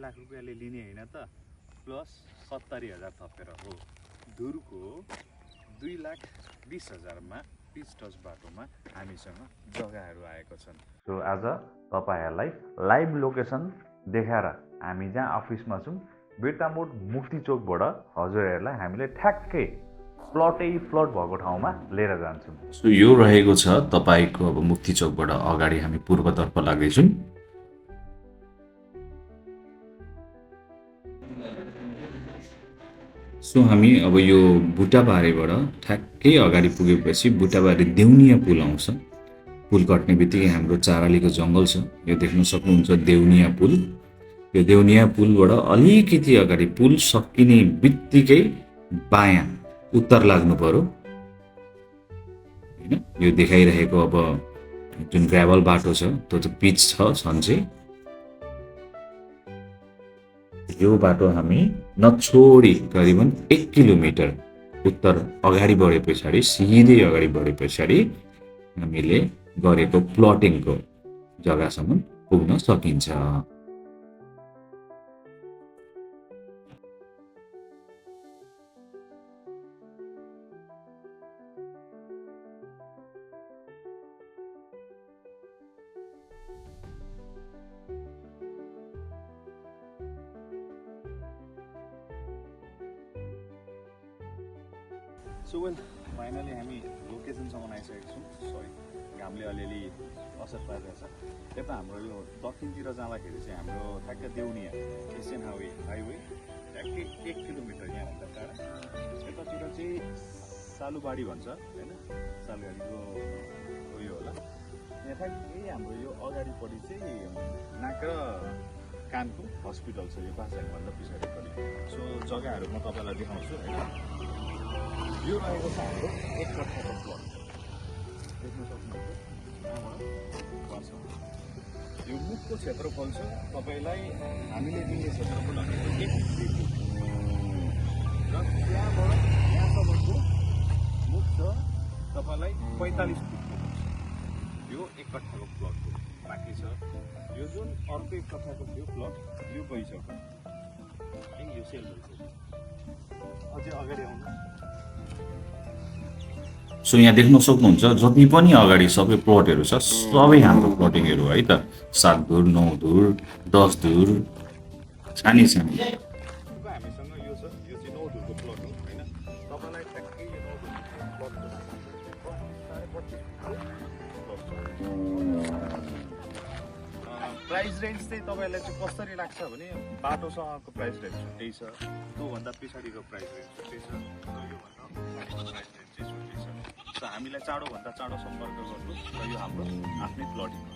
लाख रुपियाँले लिने होइन त, प्लस 70,000 थपेर हो। धुरको 2,20,000 मा पिच टच बाटोमा हामीसँग जग्गाहरू आएको छन्। सो आज तपाईहरुलाई लाइभ लोकेसन देखाएर हामी जहाँ अफिसमा छौं बिर्तामोड मुक्ति चोकबाट हजुरहरुलाई हामीले ठ्याक्कै प्लट भएको ठाउँमा लिएर जान्छौं। सो यो रहेको छ तपाईको अब मुक्ति चोकबाट अगाडि हामी पूर्वतर्फ लाग्दै छौं। सो हामी अब यो बुटाबारीबाट ठ्याक्कै अगाडि पुगेपछि बुटाबारी देउनिया पुल आउँछ। पुल कट्ने बित्तिकै हाम्रो चारालीको जंगल छ। यो देख्न सक्नुहुन्छ देउनिया पुल। यो देउनिया पुलबाट अलिकति अगाडि पुल सकिने बित्तिकै बायाँ उत्तर लाग्नु पर्यो। हैन यो देखाइरहेको अब जुन ग्राभल बाटो छ त्यो चाहिँ पिच छ सन्चै। यो बाटो हामी नछोडी करिबन 1 किलोमिटर उत्तर अगाडि बढे पछाडी सिधै अगाडि बढे पछाडी हामीले गरेको प्लटिङको जग्गासम्म पुग्न सकिन्छ। सो वेल फाइनली हामी लोकेसनसम्म आइसकेको छौँ। सरी घामले अलिअलि असर पारिरहेछ। यता हाम्रो यो दक्षिणतिर जाँदाखेरि चाहिँ हाम्रो ठ्याक्क देउनिया एसियन हाइवे ठ्याक्कै 1 किलोमिटर यहाँभन्दा टाढा। यतातिर चाहिँ सालुबाडी भन्छ होइन, सालुबाडीको उयो होला। यहाँ ठ्याक्कै हाम्रो यो अगाडिपट्टि चाहिँ नाक र कानको हस्पिटल छ, यो बासाङभन्दा पछाडिपट्टि। सो जग्गाहरू म तपाईँलाई देखाउँछु होइन। यो रहेको छ हाम्रो 1 कट्ठाको प्लट देख्न सक्नुहुन्छ। यो मुखको क्षेत्रफल छ तपाईलाई हामीले दिने क्षेत्रफल भनेको 1 फिट र त्यहाँबाट यहाँसम्मको मुख छ तपाईलाई 45 फिटको मुख छ। यो 1 कट्ठाको प्लटको बाँकी छ। यो जुन अर्को 1 कट्ठाको थियो प्लट यो गइसक्यो। यो सेल भइसक्यो। अझै अगाडि आउनु। सो यहाँ देख्न सक्नुहुन्छ जति पनि अगाडि सबै प्लटहरू छ सबै हाम्रो प्लटिङहरू है त। 7 धुर 9 धुर 10 धुर सानी सानी। हामीसँग यो छ, यो चाहिँ 9 धुरको प्लट हो हैन। तपाईलाई ठ्याक्कै यो 9 धुरको प्लट प्राइस रेन्ज चाहिँ तपाईलाई चाहिँ कसरी लाग्छ भने बाटोसँगको प्राइस रेन्ज छुट्टै छ, त्योभन्दा पछाडिको प्राइस रेन्ज छुट्टै छ, योभन्दा माथिको प्राइस रेन्ज चाहिँ छुट्टै छ। हामीलाई चाँडोभन्दा चाँडो सम्पर्क गर्नुहोस् र यो हाम्रो आफ्नै प्लटिङ हो।